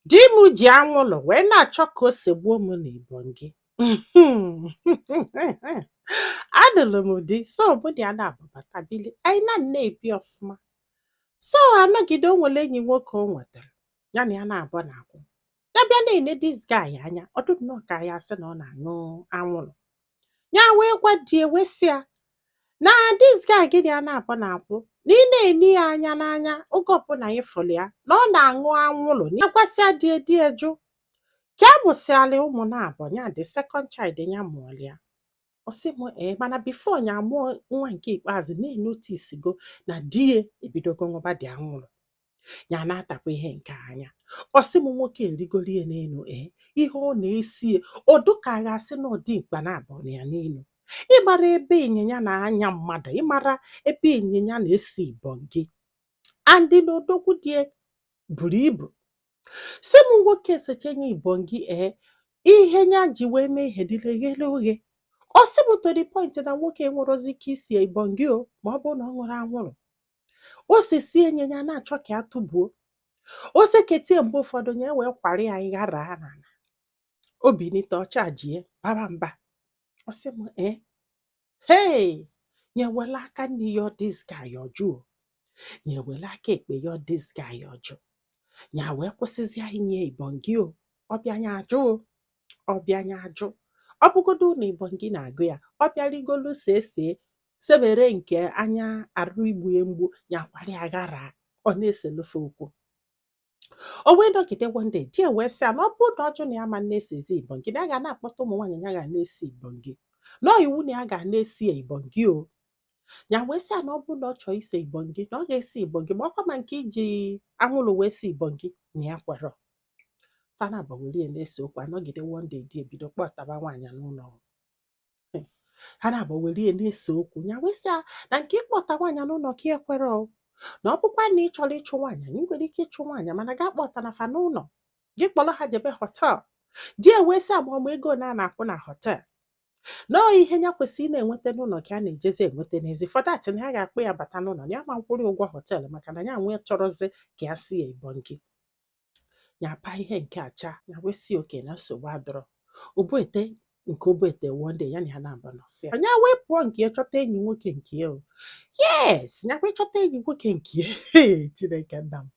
Di m ji anwụlụ wee na-achọ ka o segbuo m n'ibongi. Anụlụ m di, so mụ na ya na-abata bili, anyị na na-ebi ọfụma. So anọgide, o nwere enyi nwoke o nwetara, ya na ya na-abụ na-akwụ. Ya bịa na-ene this guy anya, ọ dị nnọọ ka ya sị na ọ na-aṅụ anwụrụ. Ya wee gwa di ya wee sị ya na this guy gị na ya na-abụ na-akwụ, na ị na-ene ya anya n'anya oge ọbụla ị fụrụ ya na ọ na-aṅụ anwụrụ. Ya gwasịa di ya, di ya jụ. Ka a mụsịalị ụmụ na-abụ ya, the second child ya mụọrọ ya, ọ sị m ee, mana before ya amụọ nwa nke ikpeazụ, na-enoticego na di ya ebidogo ṅụba dị anwụrụ, ya na-atakwa ihe nke anya. Ọ sị m nwoke erigoro ya n'elu, ee, ihe ọ na-esi ọdụ ka a ga-asị na ọ dị mkpa na abụọ na ya n'elu. Ịmara ebe ịnyịnya na-anya mmadụ, ịmara ebe ịnyịnya na-esi ibongi andị na odogwu dị buru ibu. Sị m nwoke esechenye ibongi, ee, ihe ya ji wee mee ihe dịle ghere oghe. Ọ sị m to the point na nwoke enwerozi ike isi ibongi o, ma ọ bụrụ na ọ ṅụrụ anwụrụ. O sesie nye ya na-achọ ka ya tụbuo o seketie. Mgbe ụfọdụ ya wee kwara ya ịghara n'ala, obinite ọcha jie baba mba. Ọ sị m ee, hey, ya were aka nne yọọ this guy ọjụ, ya were aka ekpe yọọ this guy ọjụ. Ya wee kwụsịzịa inye ibongi o. Ọbịa ya ajụ o, ọbịa ya ajụ. Ọ bụgodo na ibongi na-agụ ya, ọ bịaligolu see sebere nke anya arụ igbu ya mgbu, ya kwara ya ghara, ọ na-eselufe okwu. O wee nọgide. One day, di ya wee sị ya na ọ bụrụ na ọ jụ na ya ma na-esezi ibongi, na ya ga na-akpọta ụmụ nwaanyị, ya ga na-esi ibongi, na ọ iwu na ya ga na-esi ya ibongi o. Ya wee sị ya na ọ bụrụ na ọ chọọ ise ibongi, na ọ ga-esi ibongi, ma ọkwa ma nke iji anwụrụ wee si ibongi na ya kwerọ. Fana were ya na-ese okwu. Anọgide, one day, di ebido kpọtaba nwaanyị n'ụlọ. Ha na-abụ were ya na-ese okwu. Ya wee sị ya na nke ịkpọta nwaanyị n'ụlọ ka ya ekwere o, na ọ bụkwa na ị chọrọ ịchụ nwaanyị, anyị nwere ike ịchụ nwaanyị, mana gaa kpọta na fa n'ụlọ gị, kpọrọ ha jebe hotel. Di ya wee sị agbam ego na a na-akwụ na hotel, nọọ ihe ya kwesịrị ị na-enweta n'ụlọ ka a na-ejezi enweta n'ezi. For that, na ya ga-akpọ ya bata n'ụlọ, na ya ma nkwụrụ ụgwọ hotel, maka na ya nwee chọrọzi ka ya si ya ibongi ya pa ihe nke acha. Ya wee si oke na nsogbu adọrọ obuete nke obuete. One day, ya na ya na-aba nọsị ya, ya wee pụọ nke ya chọta enyi nwoke nke ya o. Yes, ya wee chọta enyi nwoke nke ya. Chineke nna m.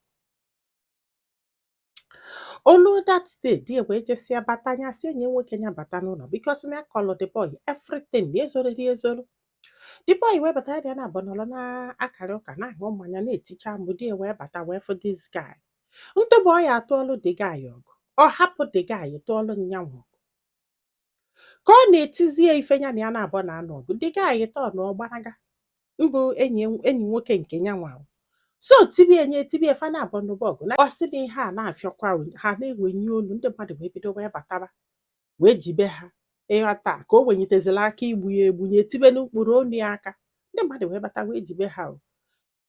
Olu that day, di ya wee jesia bata, anya sị enyi ya nwoke ya bata n'ụlọ, because na ya kọlụ the boy everything, na ezoriri ezoro. The boy wee bata, ya na ya na-abụ nọrọ na-akarị ụka, na-aṅụ mmanya, na-eticha amụ. Di ya wee bata, wee fụ this guy. Ntụbụ ọ ya atụọlụ the guy ọgụ, ọ hapụ the guy tụọlụ nyanwụ ọgụ ka ọ na-etizi ya ife. Ya na ya na-abụ na-anụ ọgụ, the guy tọn ọ gbanaga mbụ enyi enyi nwoke nke nyanwa. So tibie nye etibie, fa na-abụ n'ụba ọgụ. Na ọ sị na ihe a na-afịọkwa, ha na-ewenye olu, ndị mmadụ wee bido wee bataba wee jibe ha. Ịghọta ka o wenyitezila aka igbu ya egbu, nye etibe n'ụkpụrụ onu ya aka, ndị mmadụ wee bata wee jibe ha o.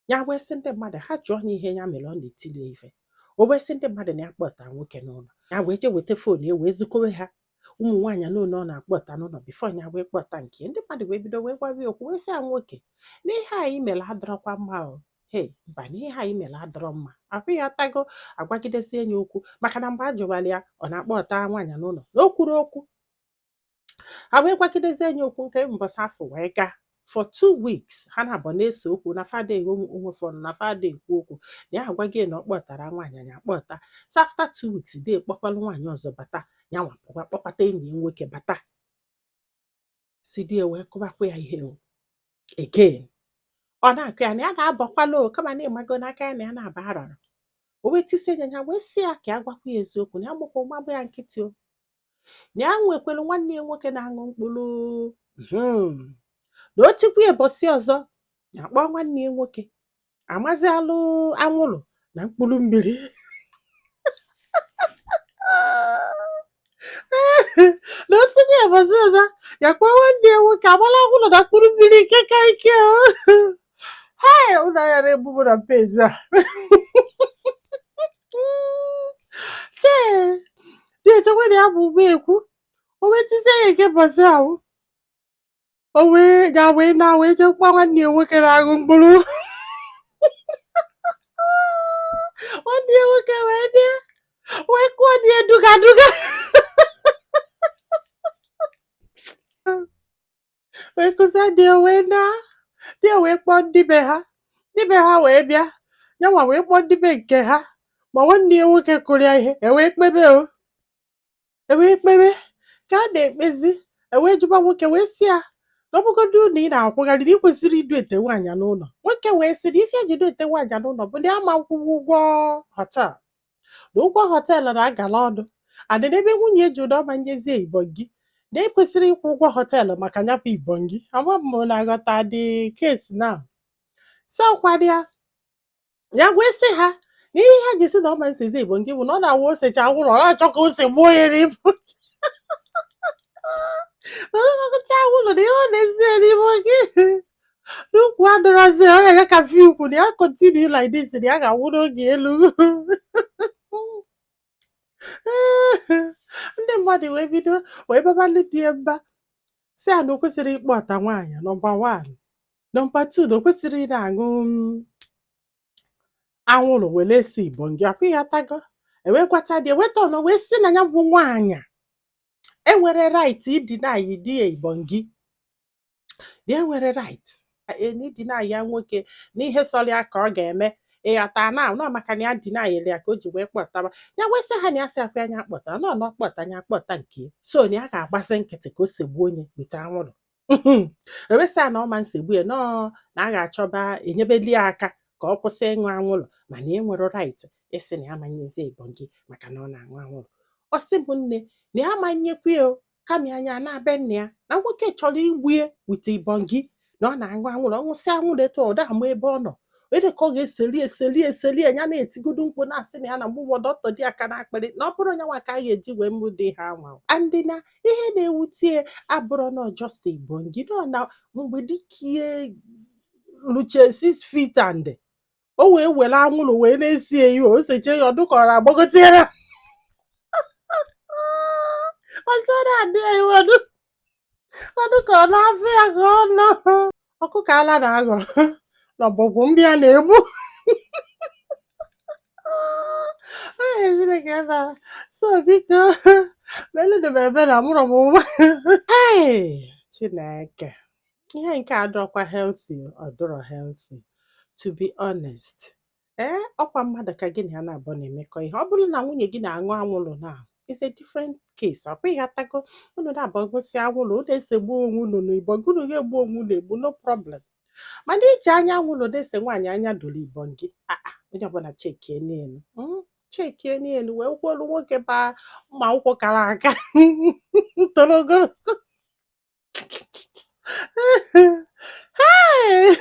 Ya wee sị ndị mmadụ ha jụọ ya ihe ya mere ọ na-etili ya ife. O wee sị ndị mmadụ na ya kpọta nwoke n'ụlọ ya, wee jee weta phone ya, wee zukọwe ha ụmụ nwaanyị n'ụlọ ọ na-akpọta n'ụlọ before ya wee kpọta nke ndị mmadụ. Wee bido wee gwawa ya okwu, wee sị ya, nwoke, na ihe anyị mere adọrọkwa mma o. He mba, na ihe anyị mere adọrọ mma ahụ ya tago. Agwagidezie ya okwu, maka na mgbe a jụwara ya ọ na-akpọta nwaanyị n'ụlọ, na o kwuru okwu. Ha wee gwagidezie ya okwu nke mbọsị afọ wee gaa. For 2 weeks, ha na-abụ na-ese okwu, na fada onwe fọnụ, na fada ekwu okwu, na ya agwaghị na ọ kpọtara nwaanyị ya akpọta. So after 2 weeks, de kpọkwalụ nwaanyị ọzọ bata, ya nwapụkwa kpọkpata enyi ya nwoke bata, si di ya wee kụbakwa ya ihe o again. Ọ na-akụ ya na ya na-abọkwala o, kama na ịmago n'aka ya na ya na-aba arara. O wee tisie ya, ya wee sị ya ka ya gwakwa ya eziokwu, na ya mụkwa ụgbabụ ya nkịtị o, na ya nwekwara nwanne ya nwoke na-aṅụ mkpụrụ, na o tikwa ya bọsị ọzọ, ya kpọọ nwanne ya nwoke amazialụ anwụrụ na mkpụrụ mmiri, na o tinye ya bọsị ọzọ, ya kpọọ nwanne ya nwoke agbala anwụrụ na mkpụrụ mmiri ike ka ike o. Hai, ụlọ ya na-ebubu na peji a chee dị echekwa na ya bụ ụgbọ ekwu. O wee tizie ya nke bọsị ahụ, o wee ga wee na wee jekwa nwanne ya nwoke na-aṅụ mkpụrụ. Nwanne ya nwoke wee bịa wee Kpọtasịa di ya wee na di ya wee kpọọ ndị be ha, ndị be ha wee bịa, yanwa wee kpọọ ndị be nke ha, ma nwanne ya nwoke kụrụ ya ihe, e wee kpebe o, e wee kpebe. Ka a na-ekpezi, e wee jụba nwoke wee sị ya na ọ bụgodu na ị na-akwụgharị na ị kwesịrị idu ete nwaanyị n'ụlọ. Nwoke wee sị na ife eji du ete nwaanyị n'ụlọ bụ na ya ma akwụkwọ ụgwọ hotel, na ụgwọ hotel na-agala ọnụ, and n'ebe nwunye ji ụdọ ma nyezie ibongi, na ekwesịrị ịkwụ ụgwọ hotel maka ya bụ ibongi. Ama m na aghọta dị case na so kwado ya. Ya wee sị ha na ihe ha ji sị na ọ ma nsezi ibongi bụ na ọ na-awụ osecha anwụrụ, ọ na-achọ ka ose gbuo ya n'ibu, na ọ na-agụcha anwụrụ na ihe ọ na-esi ya n'ibongi n'ukwu adọrọzi ya, ọ ga-ya ka fi ukwu na ya continue like this, na ya ga-anwụ n'oge elu. Ndị mmadụ wee bido wee babalụ di ya mba, sị ya na o kwesịrị ịkpọ ọta nwaanyị, number 1, number 2, na o kwesịrị ị na-aṅụ anwụrụ were esi ibongi. Akwa ịghọtago? Ewee gwacha di, eweta ọnọ wee sị na ya bụ nwaanyị enwere right ideny di ya ibongi, di enwere right ideny ya nwoke n'ihe sọrọ ya ka ọ ga-eme. Ịghọta na nọ maka na ya deny ya ka o ji wee kpọtaba ya. Wee sị ha na ya sị akwa anya kpọtara nọ na ọkpọta ya kpọta nke so na ya ga-agbasị nkịtị ka o segbuo onye weta anwụrụ. Ewesị ya na ọma nsogbu ya nọọ, na a ga-achọba enyebeli ya aka ka ọ kwụsị ịṅụ anwụrụ, mana e nwere right ịsị na ya amanyezie ibongi maka na ọ na-aṅụ anwụrụ. Ọ sị bụ nne na ya amanyekwa ya o, kama anya na-abịa nna ya na nwoke chọrọ igbue wite ibongi na ọ na-aṅụ anwụrụ. Ọ ṅụsị anwụrụ etu ọ da ama ebe ọ nọ, ede ka ọ ga-eseli eseli eseli ya na-etigodo mkpu na-asị na ya na mgbe ụfọdụ ọtọ dị aka n'akpịrị, na ọ bụrụ onye nwa ka a ga-eji wee mụ dị ha anwa. Andị na ihe na-ewute abụrụ na just ibongi nọ na mgbe dike luche 6 feet and o wee were anwụrụ wee na-esi ya ihe o seche ya, ọdụ ka ọ na-agbagote ya ọzọ na-adị ya iwe, ọdụ ka ọ na-afụ ya ka ọ nọ ọkụkọ ala na-aghọ na ọbọgwụ mbịa na-egbu. Ee, Chineke ebe a. So biko melụnụ m ebere, amụrụ m nwa. Hey, Chineke, ihe nke a adọrọkwa healthy, ọ dọrọ healthy, to be honest. Ee, ọkwa mmadụ ka gị na ya na-abụ na-emekọ ihe. Ọ bụrụ na nwunye gị na-aṅụ anwụrụ na it's a different case. Ọkwa ịghọtago? Unu na-abụ gosi anwụrụ, unu esegbu onwe unu na ibongi, unu ga-egbu onwe unu egbu, no problem. Mana iji anya anwụrụ na-ese nwaanyị anya doro ibongi, aa, onye ọbụla chekie n'elu, chekie n'elu wee kwuolu nwoke baa mma ụkwụ kara aka toro ogologo. Hey!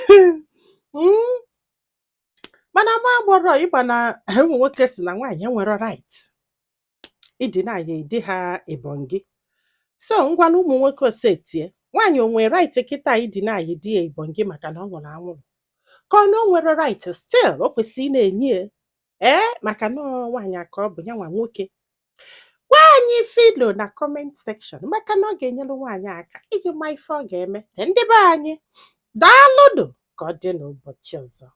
Mana ma agbọrọ ịgba na ụmụ nwoke si na nwaanyị enwere right ideny ya edi ha ibongi. So ngwa na ụmụ nwoke osetie nwaanyị o nwere right kịta ideny di ya ibongi maka na ọ nwụrụ anwụrụ, ka ọ na o nwere right still o kwesịrị ị na-enye ya, ee, maka na ọ nwaanyị ka ọ bụ ya nwa nwoke. Gwa anyị filo na comment section, maka na ọ ga-enyere nwaanyị aka iji ma ife ọ ga-eme. Te ndị be anyị, daalụnụ, ka ọ dị n'ụbọchị ọzọ.